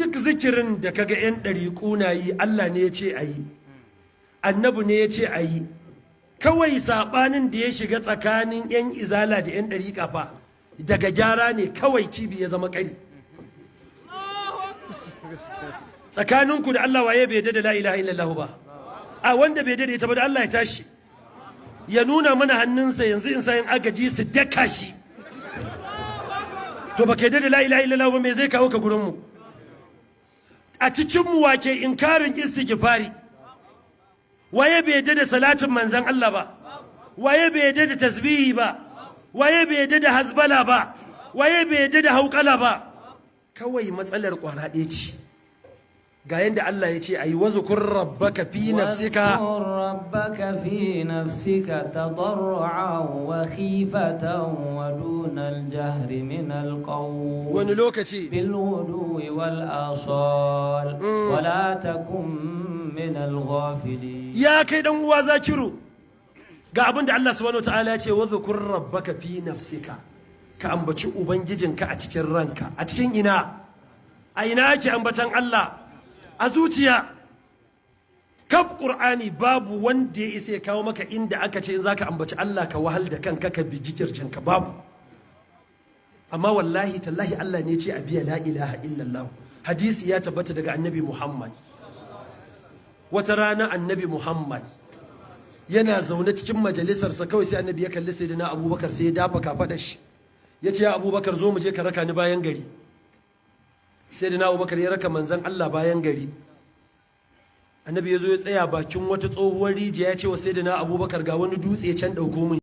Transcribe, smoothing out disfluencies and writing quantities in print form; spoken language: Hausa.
Duk zikirin da kaga 'yan ɗariƙu na yi, Allah ne ya ce a yi, Annabi ne ya ce a yi. Kawai saɓanin da ya shiga tsakanin 'yan Izala da 'yan ɗariƙa fa daga gyara ne kawai, cibi ya zama ƙari. Tsakaninku da Allah, waye bai da la ilaha illallah ba? A wanda bai da ita ba, da Allah ya tashi ya nuna mana hannunsa yanzu in sayin agaji su daka shi. To, baka yadda da la ilaha illallah ba, me zai kawo ka gurin mu? A cikin mu wake inkarin istighfari? Waye bai yadda da salatin Manzon Allah ba? Waye bai yadda da tasbihi ba? Waye bai yadda da hasbala ba? Waye bai yadda da hauƙala ba? Kawai matsalar kwara ɗaya ce. Ga yadda Allah ya ce ayi: واذكر ربك في نفسك. واذكر ربك في نفسك تضرعا وخيفة ودون الجهر من القول Wani lokaci? بالغدو والآصال ولا تكن من الغافلين. Ya kai dan uwa Zakiru, ga abin da Allah subhanahu wataala ya ce: واذكر ربك في نفسك. Ka ambaci ubangijinka a cikin ranka. A cikin ina? A ina ake ambatan Allah? A zuciya. Kaf Qur'ani babu wanda ya isa ya kawo maka inda aka ce in zaka ambaci Allah ka wahal da kanka, ka bigi kirjinka. Babu. Amma wallahi tallahi Allah ne ce a biya la ilaha illallah. Hadisi ya tabbata daga Annabi Muhammad. Wata rana Annabi Muhammad yana zaune cikin majalisarsa, kawai sai Annabi ya kalli Sayyidina Abubakar, sai ya dafa kafaɗar shi, ya ce: "Ya Abubakar, zo mu je ka raka ni bayan gari." Sayyidina Abubakar ya raka Manzan Allah bayan gari. Annabi ya zo ya tsaya bakin wata tsohuwar rijiya, ya ce wa Sayyidina Abubakar, "Ga wani dutse can, ɗauko min."